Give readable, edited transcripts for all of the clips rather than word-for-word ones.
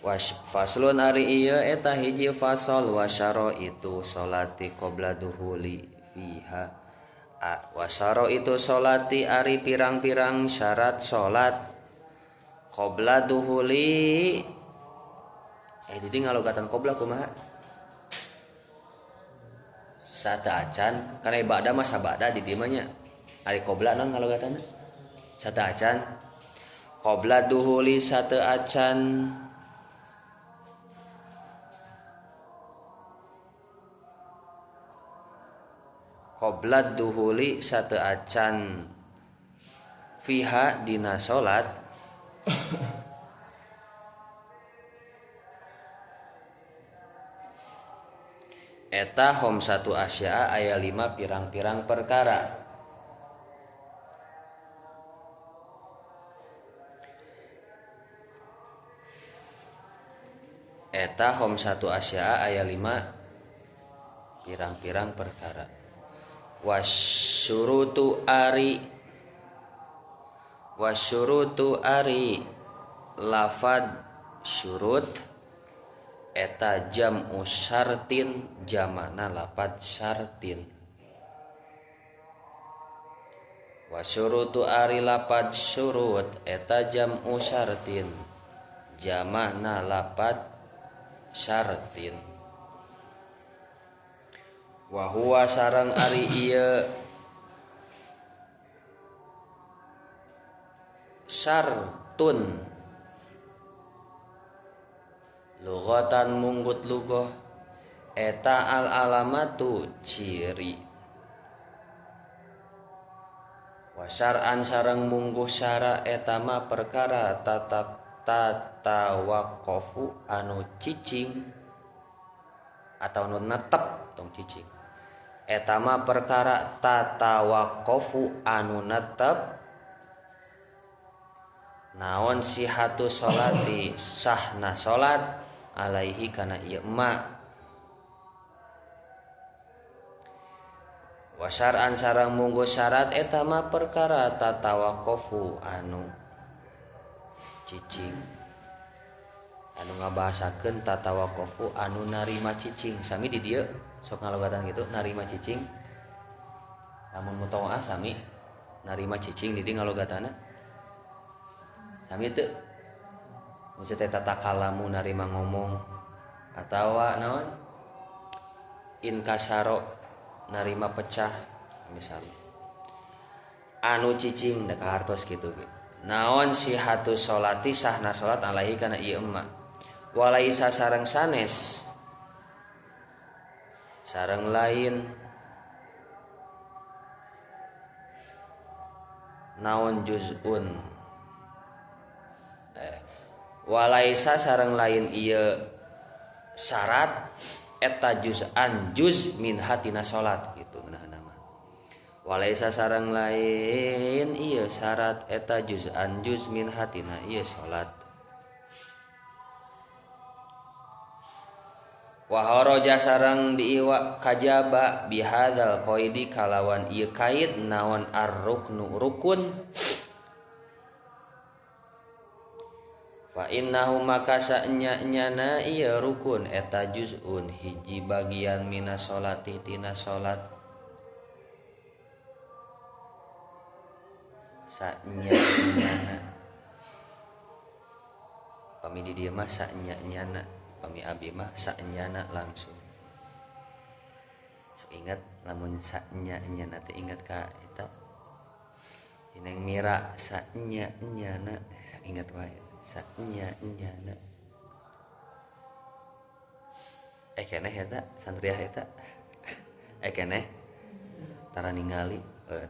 Faslun ari ieu eta hiji fasal wasyara itu salati qabla duhuli fiha. Wasyara itu salati ari pirang-pirang syarat salat qabla duhuli. Di ngalogatan qabla kumaha? Sata acan kana ibadah mah sabada di dieu mah nya. Ari qabla naon ngalogatanna? Sata acan. Qabla duhuli sata acan. Qobla duhuli satu acan fiha dina salat eta hom satu asya aya 5 pirang-pirang perkara. Eta hom satu asya aya 5 pirang-pirang perkara. Wasyurutu ari lafad syurut eta jam'u syartin jamana lafad syartin. Wasyurutu ari lafad syurut eta jam'u syartin jamana lafad syartin. Wa huwa sareng ari ieu syartun lughatan munggut lughah eta al alamatu ciri. Wa syar'an sareng mungguh syara eta mah perkara tatap tatawaqqafu anu cicing atau nu netep tong cicing eta mah perkara tatawaqqafu anu netep naon sihatu sholati sahna salat alaihi kana ieu emak. Wa syar'an sareng mungguh syarat eta mah perkara tatawaqqafu anu cicing anu ngabahasakeun tatawaqqafu anu narima cicing. Sami di dieu sok ngalogatan gitu narima cicing. Lamun mutawaah sami narima cicing di dieu ngalogatana. Sami teu maksud teh tatakalamu narima ngomong atawa naon inkasaro narima pecah misalnya anu cicing da kahartos kitu ge. Naon sihatu sholati sahna salat alaihi kana ieu emak. Walaisa sareng sanes sareng lain naon juz'un walaisa sareng lain ieu syarat eta juz'an juz min hatina salat gitu nah mah. Walaisa sareng lain ieu syarat eta juz'an juz min hatina ieu salat. Wa haraja sareng diiwa kajaba bihadzal qaidi kalawan ieu kait naon ar-ruknu rukun. Fa innahu maka sanya-nyana ieu rukun eta juz'un hiji bagian minas sholati tina salat. Sanya-nyana pami di dieu mah sanya-nyana, pami abi mah sanyana langsung. Sok ingat lamun sanya-nyana teh ingat ka eta Neng Mira sanya-nyana ingat wae sanya-nyana. Keneh eta santriah eta. Keneh tara ningali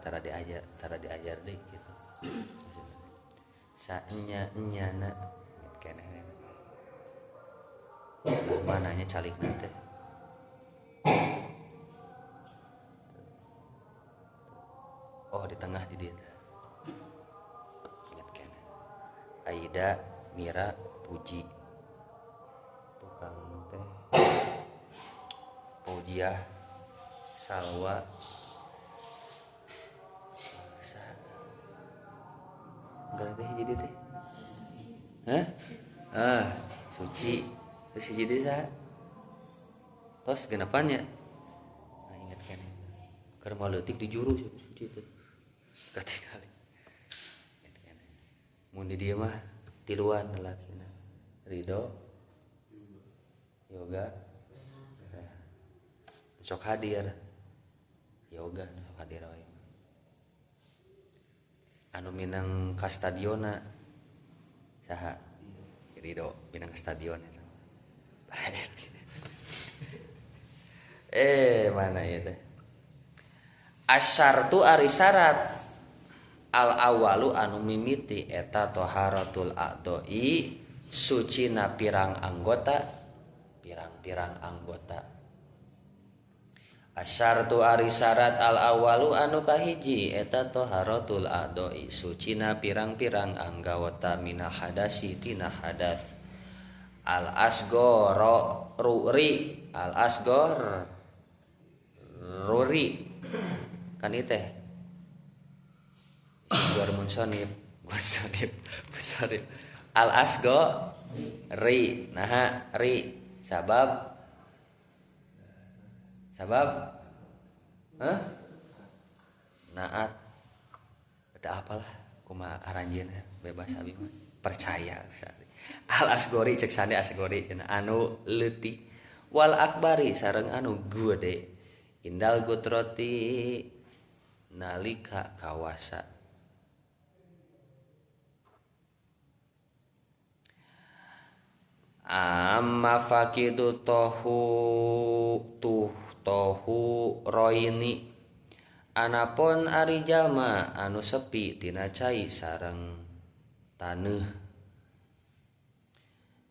tara diajar deui gitu. Sanya-nyana keneh. Mananya calik teh. Oh di tengah di dieu. Ingat keneh. Aida, Mira, Puji. Tukang teh Fauziah, Salwa, Enggak teh jadi teh. Hah? Ah, Suci. Terus hiji deui saha? Tos genepannya. Nah, ingat keneh. Keur leutik di juru Suci teh. Katingali. Ingat keneh. Mun di dieu mah tiluan lalakina. Ridho, Yoga, sok hadir. Yoga sok hadir wae. Anu minang ka stadiona saha? Ridho minang ka stadion eta. Mana ieu teh? Asyartu ari syarat al awalu anu mimiti eta taharatul a'doi sucina pirang anggota, pirang-pirang anggota. Asyartu ari syarat al awalu anu kahiji eta taharatul a'doi sucina pirang-pirang anggota mina hadasi tina hadas. Al asgor ruri, al asgor ruri kan ieu teh asgor munsonib, munsonib, munsonib. Al asgo ri, naha ri sabab sabab hah naat eta apalah kumaha aranjeunna bebas abi mah percaya al asgori cek sande asgori cenah anu leutik wal akbari sareng anu gede indal gutroti nalika kawasa. Amma faqidu tohu tuh tohu roini anapun ari jalma anu sepi tina cai sareng taneuh.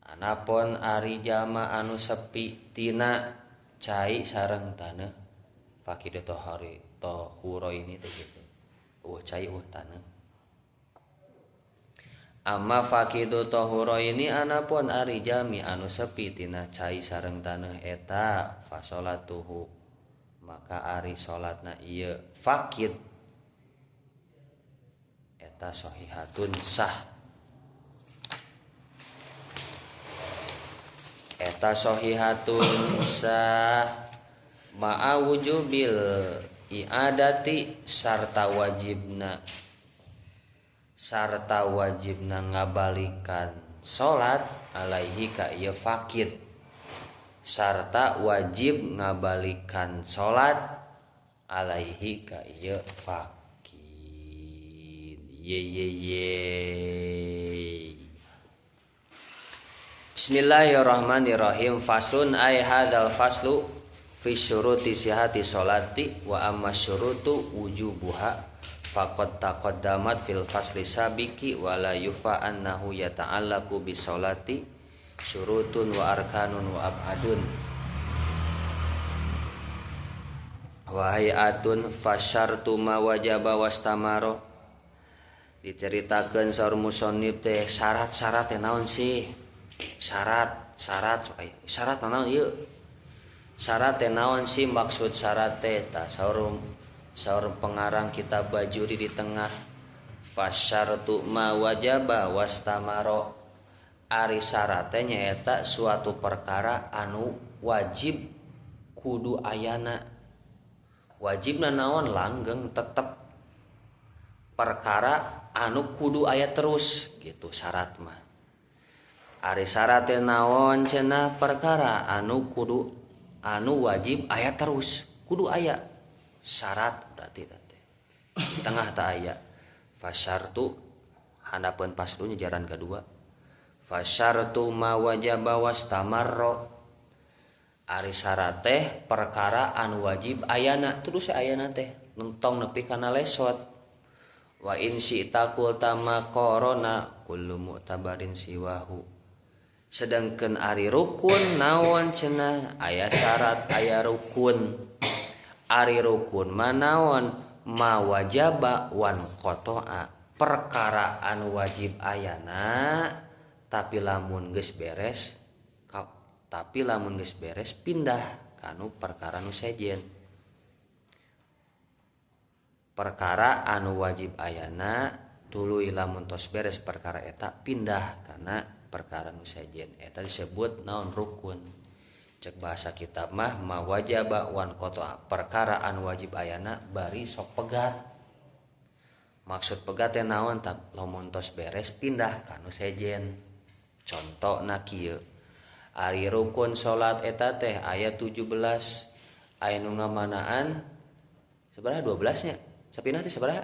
Anapun ari jalma anu sepi tina cai sareng taneuh faqidu tohari tohu roini teh kitu. Eueuh cai eueuh taneuh. Amma faqidu tahura ini anapun ari jami anu sepi tina cai sareng taneuh eta fasolatuhu maka ari salatna ieu faqid eta sahihatun sah. Eta sahihatun sah ma'a wujubil i'adati sarta wajibna ngabalikan salat alaihi ka ieu faqid sarta wajib ngabalikan salat alaihi ka ieu faqid. Ye ye ye. Bismillahirrahmanirrahim. Faslun ay hadzal faslu fi syuruti sihati sholati wa amma syurutu wujubuha faqad taqaddamat fil fasli sabiki wala yufa annahu yata'allaqu bi sholati syurutun wa arkanun wa ab'adun wa hay'atun fasyartu ma wajaba wastamaro. Diceritakeun saur musannif teh syarat-syarat teh naon sih? Syarat, syarat, syarat naon ieu? Syarat teh naon sih maksud syarat teh? Tah saur saur pengarang kitab Bajuri di tengah fasyartu ma wajaba wastamaro ari syarate nyaeta suatu perkara anu wajib kudu ayana. Wajibna naon langgeng tetep perkara anu kudu aya terus gitu syarat mah. Ari syarate naon cenah perkara anu kudu anu wajib aya terus kudu aya syarat berarti teh di tengah tak aya fasyartu handapeun paslunya jaran kedua fasyartu ma wajaba wastamarro ari syarat teh perkara anu wajib ayana terus ayana teh entong nepi kana lesot wa in syi'ta qulta ma qarana kullu mu'tabarin siwahu sedangkan ari rukun naon cenah aya syarat aya rukun ari rukun manaon ma wajaba wan qata'a perkara anu wajib ayana tapi lamun geus beres pindah kanu perkara nu sejen. Perkara anu wajib ayana tuluy lamun tos beres perkara eta pindah kana perkara nu sejen eta disebut naon rukun. Cek bahasa kitab mah ma wajaba wan qata, perkara anu wajib ayana bari sok pegat. Maksud pegat teh naon? Tah lamun tos beres pindah ka nu sejen. Contona kieu, ari rukun salat eta teh aya 17, aya nu ngamanaan sabaraha 12 nya? Sapinah teh sabaraha?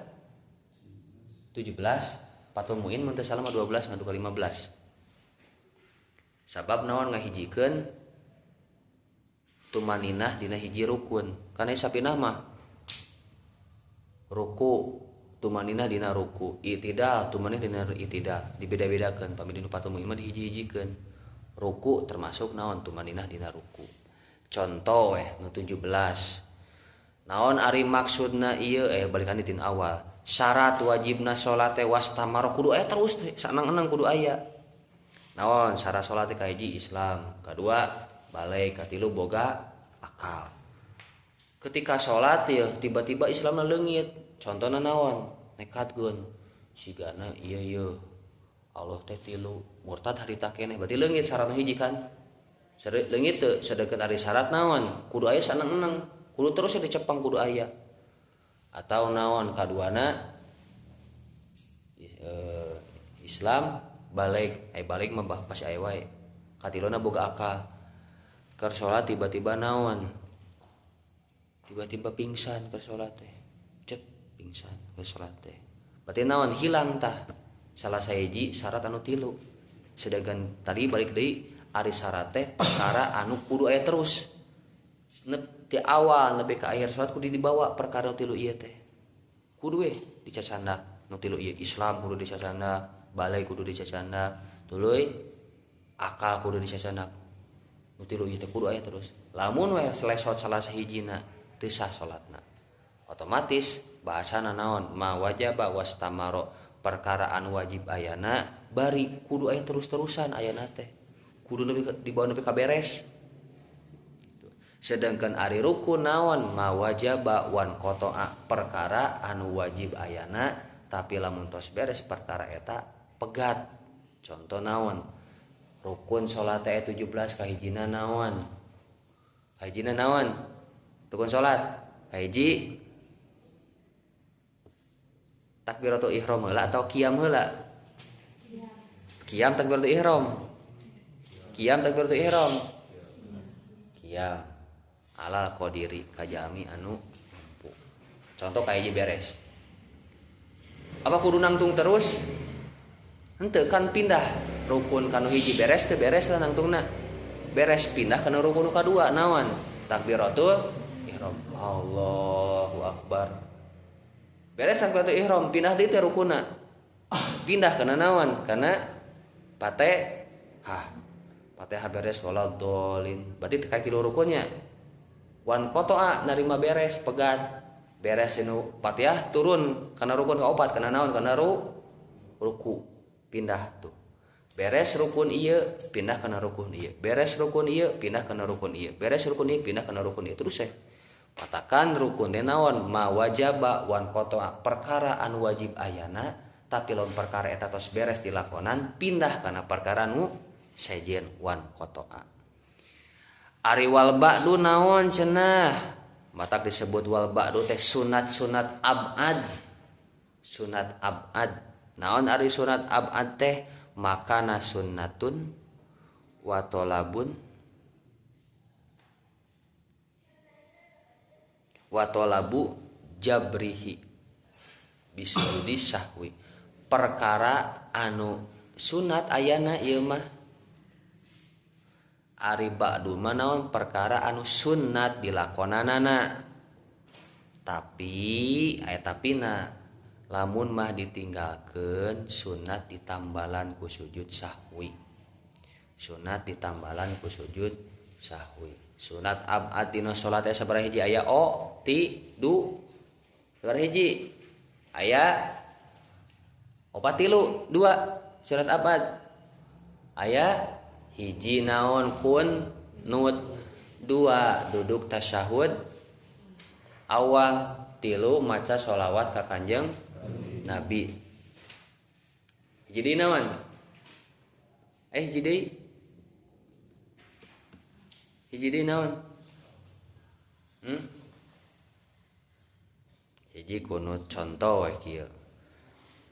17. Fathul Muin mun teu salah mah 12 ngadu ka 15. Sabab naon ngahijikeun tumaninah dina hiji rukun. Kana sapinah mah ruku tumaninah dina ruku, itidal tumaninah dina itidal, dibeda-bedakeun. Pami dina Fathul Muin mah dihiji-hijikeun. Ruku termasuk naon tumaninah dina ruku. Contoh weh nu 17. Naon ari maksudna ieu balikan di tin awal. Syarat wajibna salat teh wastamar kudu aya terus teh, sanang-enang kudu aya. Naon syarat salat teh kahiji Islam, kadua balik, katilu boga akal. Ketika salat ya tiba-tiba Islamna leungit. Contohna naon? Nekatkeun sigana ieu ieu Allah teh tilu, murtad harita keneh, berarti leungit syaratna hiji kan. Leungit teu sedengkeun ari syarat naon? Kudu aya sanang-enang, kudu terus dicepeng kudu aya. Atau naon kaduana Islam balik, balik mah pasti aya wae. Katiluna boga akal. Keur salat tiba-tiba naon? Tiba-tiba pingsan keur salat teh. Cet pingsan keur salat teh. Berarti naon hilang tah salah sahiji syarat anu tilu. Sedangkan tadi balik deui ari syarat teh perkara anu kudu aya terus. Di awal nepi ka akhir salat kudu dibawa perkara tilu ieu teh. Kudu we dicacandak nu tilu ieu, Islam kudu dicacandak, balai kudu dicacandak, tuluy akal kudu dicacandak. Nu tilu ieu teh kudu aya terus. Lamun we selesot salah sahijina teu sah salatna. Otomatis bahasana naon? Ma wajaba wastamaro, perkara anu wajib ayana bari kudu aya terus-terusan ayana teh. Kudu nepi dibawa nepi ka beres. Sedangkan ari rukun naon? Ma wajaba wan qata'a, perkara anu wajib ayana tapi lamun tos beres perkara eta pegat. Contoh naon? Rukun salat teh 17 kahijina naon? Kahijina naon? Rukun salat kahiji takbiratul ihram heula atau qiyam heula? Qiyam takbiratul ihram. Qiyam takbiratul ihram. Qiyam alal qadiri kajami anu mampu. Contoh kahiji beres. Apa kudu nangtung terus? Henteu kan pindah rukun kanu hiji beres teu beres lah nangtungna. Beres pindah kana rukun kadua naon? Takbiratul ihram. Allahu akbar. Beres takbiratul ihram pindah deui teh rukunna. Pindah kana naon? Kana Fatihah. Fatihah beres wala dolin. Berarti teh tilu rukunnya. Wan qata'a narima beres pegat. Beres nu Fatihah turun kana rukun kaopat kana naon? Kana ruku. Pindah tuh. Beres rukun ieu pindah kana rukun ieu. Beres rukun ieu pindah kana rukun ieu. Beres rukun ieu pindah kana rukun ieu. Terus eh. Patakan rukun teh naon? Ma wajaba wan qata'a, perkara anu wajib ayana tapi lamun perkara eta tos beres dilakonan pindah kana perkara nu sejen wan qata'a. Ari wal ba'du naon cenah? Matak disebut wal ba'du teh sunat-sunat abad. Sunat abad. Naon ari sunat abad teh? Makana sunnatun wa talabun wa talabu jabrihi bisujudi sahwi. Perkara anu sunat ayana ieu mah. Ari ba'du mah naon? Perkara anu sunat dilakonanana. Tapi aya tapina lamun mah ditinggalkeun sunat ditambalan ku sujud sahwi. Sunat ditambalan ku sujud sahwi. Sunat abad dina salat teh sabaraha hiji? Aya o ti du sabaraha hiji? Aya opat tilu dua sunat abad. Aya hiji naon? Kun nut, dua duduk tasyahud awal, tilu maca sholawat ka Kanjeng Nabi. Jadi naon? Hiji deui. Hiji deui naon? Hiji kunut contoh we kieu.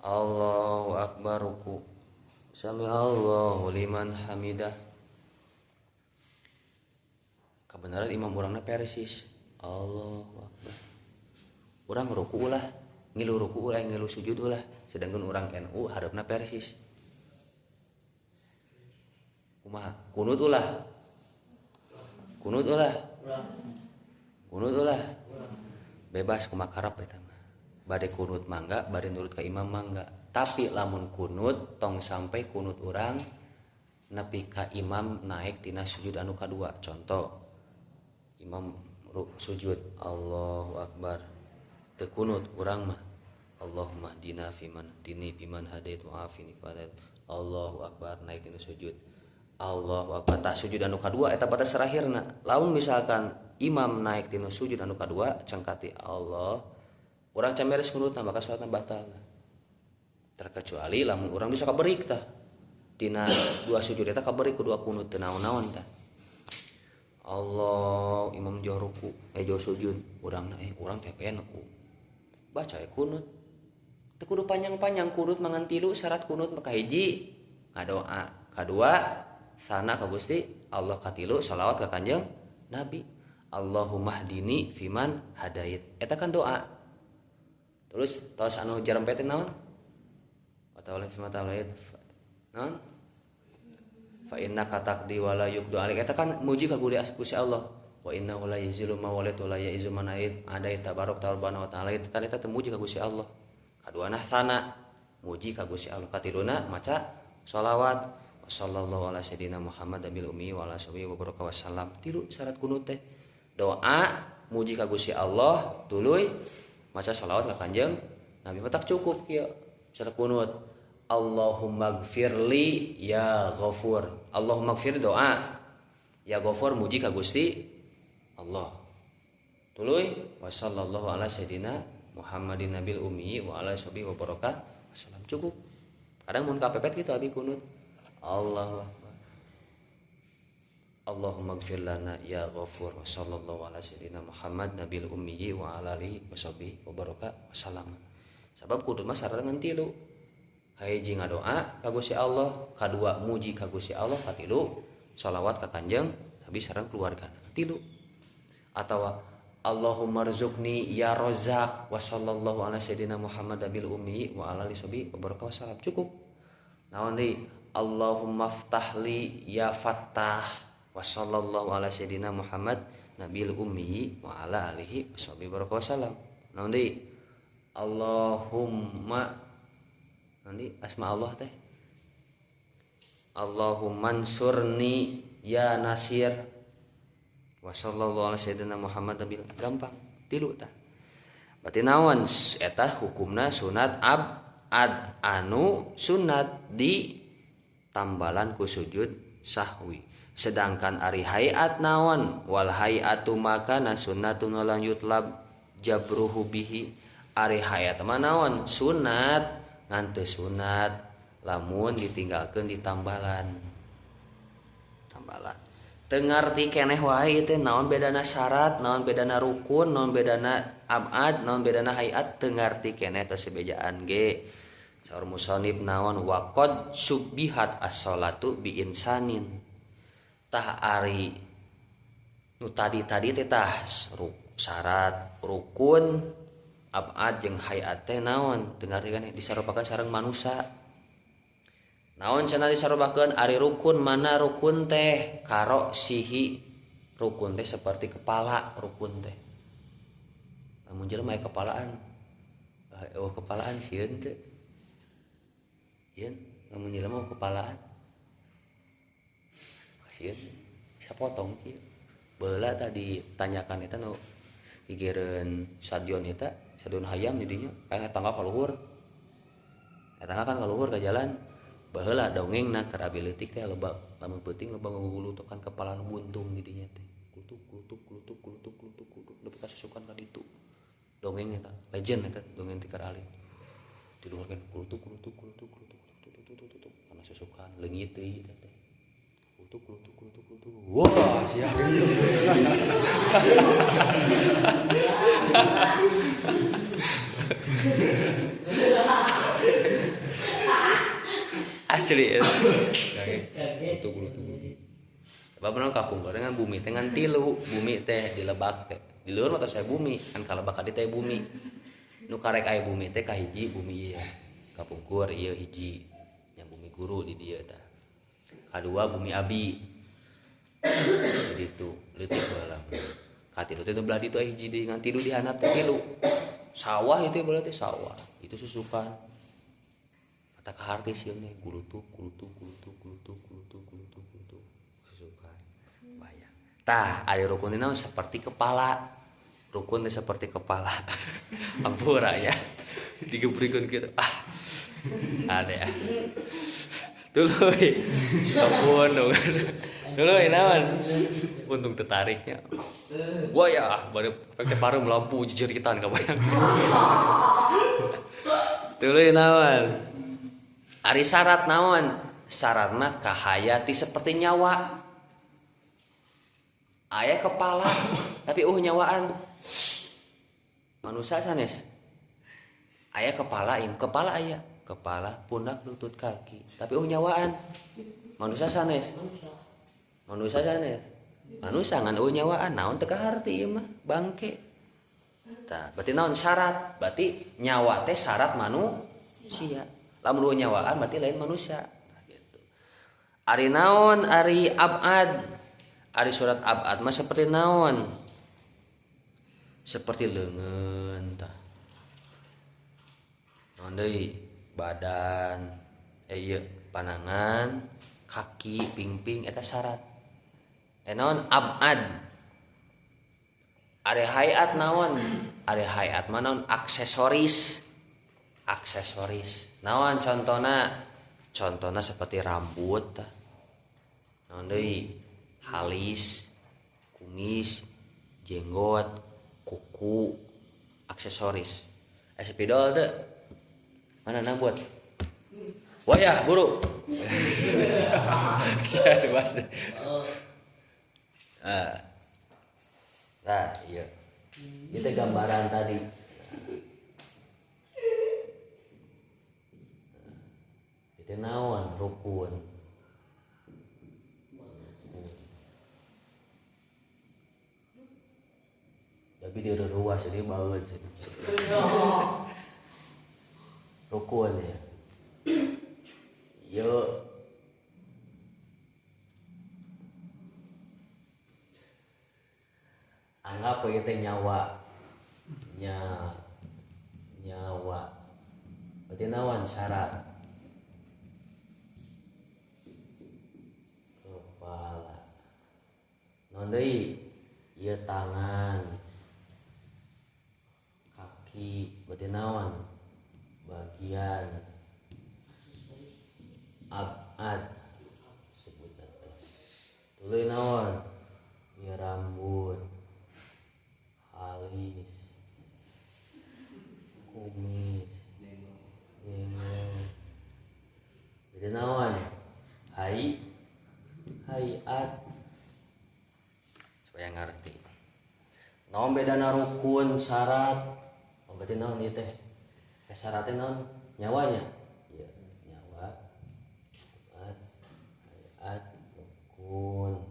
Allahu akbar ruku. Sami Allahu liman hamidah. Kebenaran imam urangna persis. Allahu akbar. Urang ruku ulah, ngilu ruku ulah, ngilu sujud ulah. Sedangkan urang NU hareupna persis. Kumaha? Kunut ulah. Kunut ulah. Kunut ulah. Bebas kumaha karep eta mah. Bade kunut mangga, bade nurut ka imam mangga. Tapi lamun kunut tong sampai kunut urang nepi ka imam naik tina sujud anu kadua. Contoh imam sujud Allahu akbar. Teu kunut urang mah Allahumma hdina fiman dini fiman hadait wa afini fadait. Allahu akbar naik tina sujud. Allahu akbar tah sujud anu kadua eta batas terakhirna. Lamun misalkan imam naik tina sujud anu kadua cengkati Allah, urang can beres kunutna maka salatna batal. Terkecuali lamun urang bisa kaberik tah tina dua sujud eta kaberik ku dua kunut teu naon-naon tah. Allah imam jauh ruku jauh sujud urangna urang teh PNU baca kunut teu kudu panjang-panjang kunut mangan tilu syarat kunut maka hiji ngadoa kadua sana ka Gusti Allah katilu salawat ka Kanjeng Nabi Allahumma hdini fiman hadait eta kan doa. Terus tos anu jarempet naon atau oleh mata lain naon fa innaka taqdi wa la yuqdu alik eta kan muji ka Gusti Allah wa innahu la yazilu ma walid wa la ya'izu man aid adai tabarok ta'ala wa ta'ala kan eta teh muji ka Gusti Allah. Kaduana sana muji ka Gusti Allah, katiluna maca sholawat sallallahu ala sayyidina Muhammad nabil ummi wa ala sahbihi wa baraka wasallam. Tilu syarat kunut teh doa muji ka Gusti Allah tuluy maca sholawat ka Kanjeng Nabi. Tak cukup kieu syarat kunut Allahumma gfirli ya ghafur. Allahumma gfir doa, ya ghafur muji ka Gusti Allah. Tuluy wa sallallahu ala sayyidina Muhammadin nabil ummi wa ala sahbihi wa baraka wasallam. Cukup. Kadang mun kapepet kitu abi kunut Allahu akbar. Allahumma gfir lana ya ghafur wa sallallahu ala sayyidina Muhammad nabil ummi wa ala alihi wa sahbihi wa baraka wasallam. Sabab kunut mah syarat ngan tilu. Hiji ngadoa ka Gusti Allah, kadua muji ka Gusti Allah, katilu sholawat ka Kanjeng Nabi sareng keluargana. Tilu. Atawa Allahumma rzuqni ya Razzaq wa sallallahu ala sayyidina Muhammad nabil ummi wa ala alihi wa baraka wasallam. Cukup. Naon deui? Allahumma ftahli ya Fattah wa sallallahu ala sayyidina Muhammad nabil ummi wa ala alihi wa baraka wasallam. Naon deui? Allahumma nanti asma Allah teh Allahumma ansurni ya Nasir wa sallallahu ala sayyidina Muhammad nabil. Gampang tilu tah. Berarti naon eta hukumna sunat abad anu sunat di tambalan ku sujud sahwi. Sedangkan ari hayat naon wal hayatu makana sunnatun lan yutlab jabruhu bihi. Ari hayat mah naon sunat ngan teu sunat lamun ditinggalkeun di tambalan. Tambalan. Teu ngarti keneh wae teh naon bedana syarat, naon bedana rukun, naon bedana abad, naon bedana hayat, teu ngarti keneh teh sebejaan ge. Saur musonib naon waqad subihat as-sholatu bi insanin. Tah ari nu tadi-tadi teh tah syarat, rukun, abad jeung hayat teh naon teu ngarti keneh disarupakeun sareng manusa. Naon cenah disarupakeun ari rukun mana rukun teh karo sihi. Rukun teh seperti kepala rukun teh. Lamun jelema aya kepalaan. Eueuh kepalaan sieun teu. Yeun lamun jelema kepalaan. Sieun sapotong kieu. Baheula tadi ditanyakan eta nu gigireun stadion eta, stadion hayam di dinya, aya tangga ka luhur. Eta kan ka luhur ka jalan. Baheula dongengna keur abi leutik teh loba lamun peuting loba ngagugulutukan kepala nu buntung di dinya teh. Klutuk klutuk klutuk klutuk klutuk klutuk nepi ka susukan ka ditu. Dongeng eta, legend eta dongeng ti keur alit. Di luhur kan klutuk klutuk klutuk klutuk klutuk. Tutuk karena susukan leungit deui teh. Klutuk klutuk klutuk klutuk. Wah, siap. Asli. Klutuk klutuk. Sebab naon kapungkur dengan bumi teh ngan tilu, bumi teh dilebak teh. Di luhur mah tos aya bumi, kan kalebak ka dieu teh bumi. Nu karek aya bumi teh kahiji bumi ieu. Kapungkur ieu hiji nya bumi guru di dieu tah. Kadua bumi abi. Di ditu leutik baheula. Katilu teh belah ditu aya hiji deui ngan tilu di handap teh tilu. Sawah itu belah teh sawah. Itu susukan. Mata kaharti sieun teh gulutuk gulutuk gulutuk gulutuk gulutuk gulutuk gulutuk. Susukan. Bayang. Tah, ari rukun teh naon seperti kepala. Rukun teh seperti kepala. Ampura ya. Digebrikeun kitu. Ah. Ada ya. Tuluy. Ampun dong. Tuluy naon? Untung tertariknya. Wah ya, bari pek teh pareum lampu jejeritan kabayang. Tuluy naon? Ari syarat naon? Syaratna kahayati seperti nyawa. Aya kepala tapi nyawaan. Manusia sanes. Aya kepala im, kepala aya, kepala, pundak, lutut, kaki, tapi nyawaan. Manusia sanes. Manusia sanes. Manusia ngan nyawaan, naon teu kaharti ieu mah, bangke. Tah, berarti naon syarat? Berarti nyawa teh syarat manusia. Lamun nyawaan berarti lain manusia. Tah gitu. Ari naon ari abad? Ari surat abad mah seperti naon? Seperti leungeun tah. Naon deui? Badan, ieu panangan, kaki, pingping eta syarat. Naon abad? Ari hayat naon? Ari hayat mah naon aksesoris. Aksesoris. Naon contona? Contona seperti rambut tah. Naon deui? Halis, kumis, jenggot, kuku, aksesoris. Spidol teu? Mana nambut? Wah ya, buru. Saya dibahas deh. Nah, iya. Itu gambaran tadi. Itu naon rukun. Tapi dia ruas jadi baeud. Rukun ya. Yo. Anggap we teh nyawa. Nyawa. Berarti naon syarat? Kepala. Naon deui? Ieu tangan. Kaki berarti naon? Bagian abad sebutan teh. Tuluy naon? Ieu rambut, halis, kumis, jenggot. Berarti naon? Hayat. Supaya ngerti. Naon bedana rukun syarat? Oh, berarti naon ieu teh? Syaratnya naon? Nyawanya. Iya, nyawa. Abad, hayat, rukun.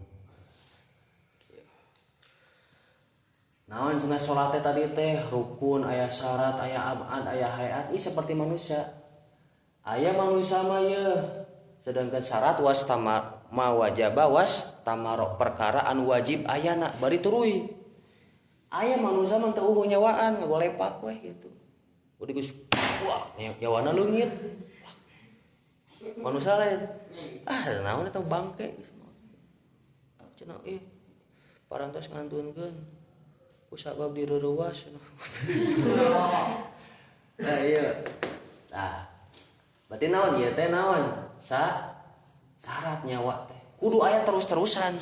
Naon cenah salat teh tadi teh rukun, aya syarat, aya abad, aya hayat. Ih seperti manusia. Aya manusia mah ye. Sedangkan syarat was tamar ma wajaba was tamaro perkara anu wajib ayana bari turuy. Aya manusia mah teu eueuh nyawaan ngagolepak weh gitu. Udah geus wah nyawana leungit. Manusia lain. Ah naon eta bangke geus. Cenah ih parantos ngantunkeun. Ku sabab direuwas. Nah iya. Nah, berarti naon ieu teh naon? Syarat nyawa teh. Kudu aya terus-terusan.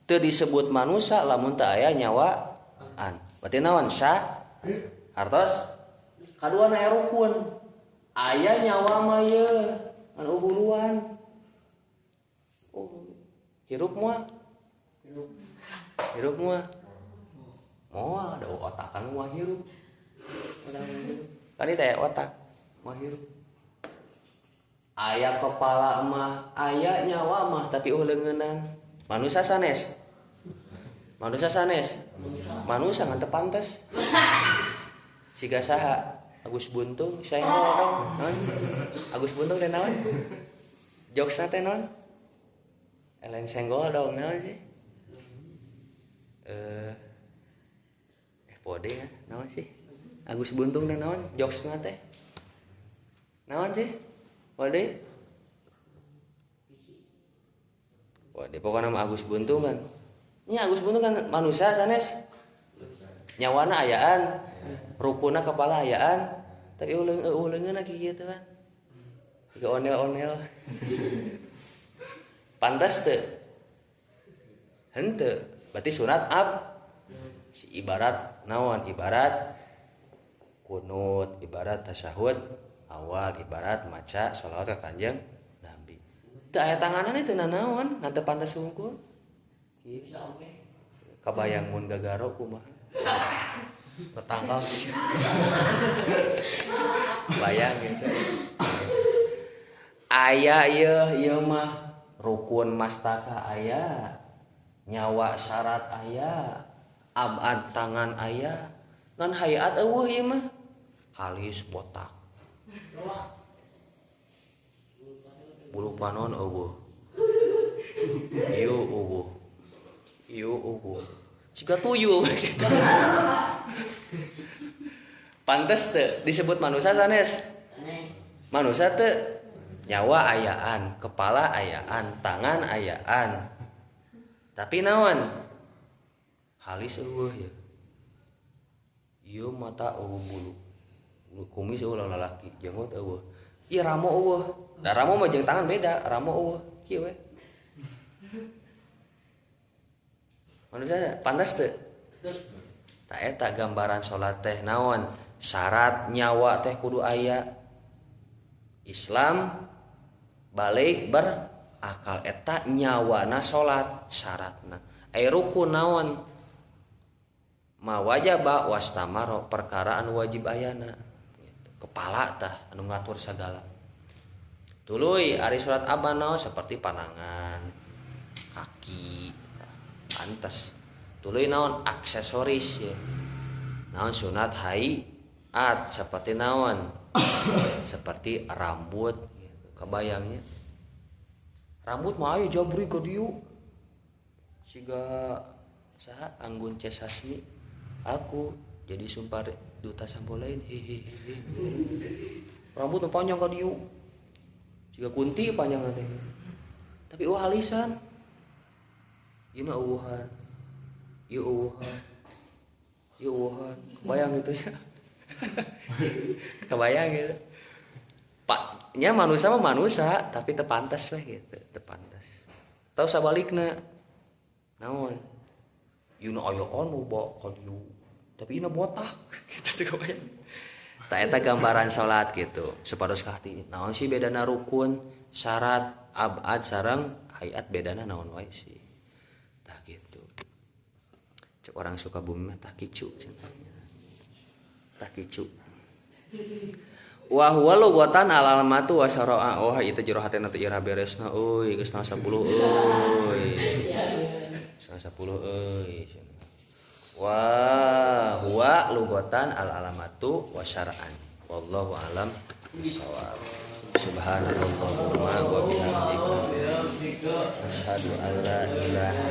Teu disebut manusia lamun teu aya nyawaan. Berarti naon? Artos kaduana aya rukun. Aya nyawa mah ye. Ngan huluan. Oh, hirup moal? Hirup moal? Moal, da otakan moal hirup. Kan itu aya otak, moal hirup. Aya kepala mah, aya nyawa mah, tapi leungeunnan. Manusia sanes. Manusia sanes. Manusia ngan teu pantes. Siga saha? Agus Buntung, saya ngomong naon? Agus Buntung teh naon? Jokesna teh naon? Ellen Senggol dong naon sih? Pode ya, naon sih? Agus Buntung teh naon? Jokesna teh? Naon sih? Pode? Pode pokokna mah Agus Buntung kan. Nya Agus Buntung kan manusia sanes. Nyawana ayaan, rukuna kepala ayaan, tapi uleungeun lagi gitu kan. Jiga onel-onel. Pantas teu? Henteu. Berarti sunat ab si ibarat naon? Ibarat kunut, ibarat tasyahud awal, ibarat maca sholawat ka Kanjeng Nabi. Teu aya tanganan teu nanaon, ngan teu pantas hungkul. Kabayang mun gagaro kumaha? Tetangga bayang gitu. Aya ieu mah rukun mastaka aya, nyawa syarat aya, abad tangan aya, ngan hayat eueuh ieu mah halis botak. Bulu panon eueuh. Ieu eueuh. Ieu eueuh. Siga tuyul gitu. Pantes teu disebut manusia sanes? Manusia teu nyawa ayaan, kepala ayaan, tangan ayaan. Tapi naon? Halis eueuh ya. Ieu mata eueuh bulu. Bulu kumis eueuh lalaki, jenggot eueuh. Ieu ramo eueuh. Da ramo mah jeung tangan beda, ramo eueuh. Kieu we. Manusia pantas teu? Ta eta gambaran salat teh naon? Syarat nyawa teh kudu aya. Islam balik berakal eta nyawana salat syaratna. Ai rukun naon? Ma wajaba wastamaro perkara anu wajib ayana. Kepala tah anu ngatur sagala. Tuluy ari surat abad naon seperti panangan, kaki, pantes. Tuluy naon aksesoris ya. Naon sunat hayat seperti naon? Seperti rambut gitu. Kebayangnya. Rambut mah aya jabri ka dieu. Siga saha Anggun C. Sasmi. Aku jadi sumpah duta sampo lain. Hehehe. Rambut panjang ka dieu. Siga kunti panjang teh. Tapi eueuh halisan. Ieu mah eueuhan. Ieu eueuhan. Ieu eueuhan. Kebayang gitu ya. Kebayang gitu. Pak, nya manusia mah manusia, tapi teu pantas weh gitu, teu pantas. Tau sabalikna. Naon? Ieu na aya anu ba ka dieu. Tapi ieu botak gitu teu kebayang. Ta eta gambaran salat gitu. Supados ka hati. Naon sih bedana rukun, syarat, abad sareng hayat bedana naon wae sih. Tah gitu. Cek orang Sukabumi mah tah kicu cenah. Tah kicu. Wa huwa lughatan al-almatu wa syara'a. Oh itu jero hatena teh ira beresna euy geus 10 euy. 10 euy. Wa huwa lughatan al-alamatu wa syara'an. Wallahu alam bissawab. Subhanakallahumma wa bihamdika asyhadu an la ilaha